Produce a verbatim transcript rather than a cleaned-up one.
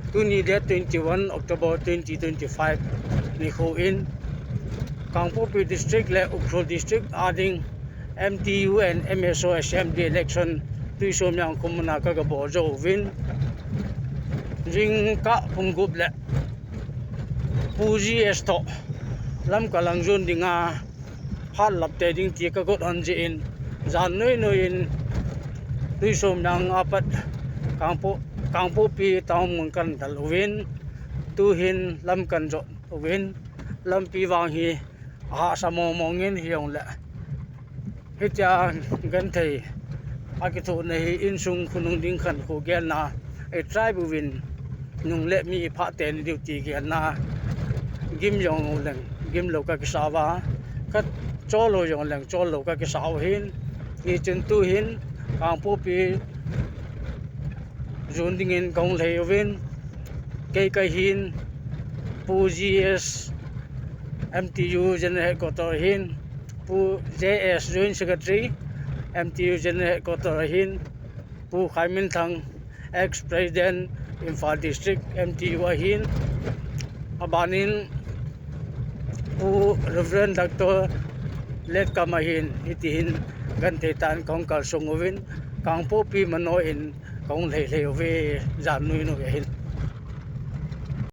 Tuni date twenty-one October twenty twenty-five nikho in Kangpokpi District le Ukhrul District ading M T U and M S O Assembly election Tuisomliang khomuna kagabol jou uvin, jingkah pung gup le Pu G S toh Lamka lang jon dinga phat lap tei ding ti kagot hon jeh in, jan noi noi in Tuisomliang apat Kangpokpi town mun kadal uvin, tuhin Lamka jot uvin, lampi vang hi ahahsa mong mong in hijongle hitia genthei akithohna hi insung khonung ding khankho gelna, i tribe uvin nung le mi iphah teni diu ti gelna, gim jong uleng gimlou kakisah uva, kachol lou jongleng chol lou kakisah u ahin, hichun tuhin Kangpokpi jon dingin kahung lhei uvin, kei kahin, Pu G S M T U General Headquarter ahin, Pu J S Joint Secretary M T U General Headquarter ahin, Pu Khaiminthang, Ex President, Imphal District M T U ahin, abanin Pu Reverend Doctor Letkam ahin, hitihin genthei tah in kahung kalsong uvin, Kangpokpi mano in kahung lhei lhei uve, jan noi noi ahin.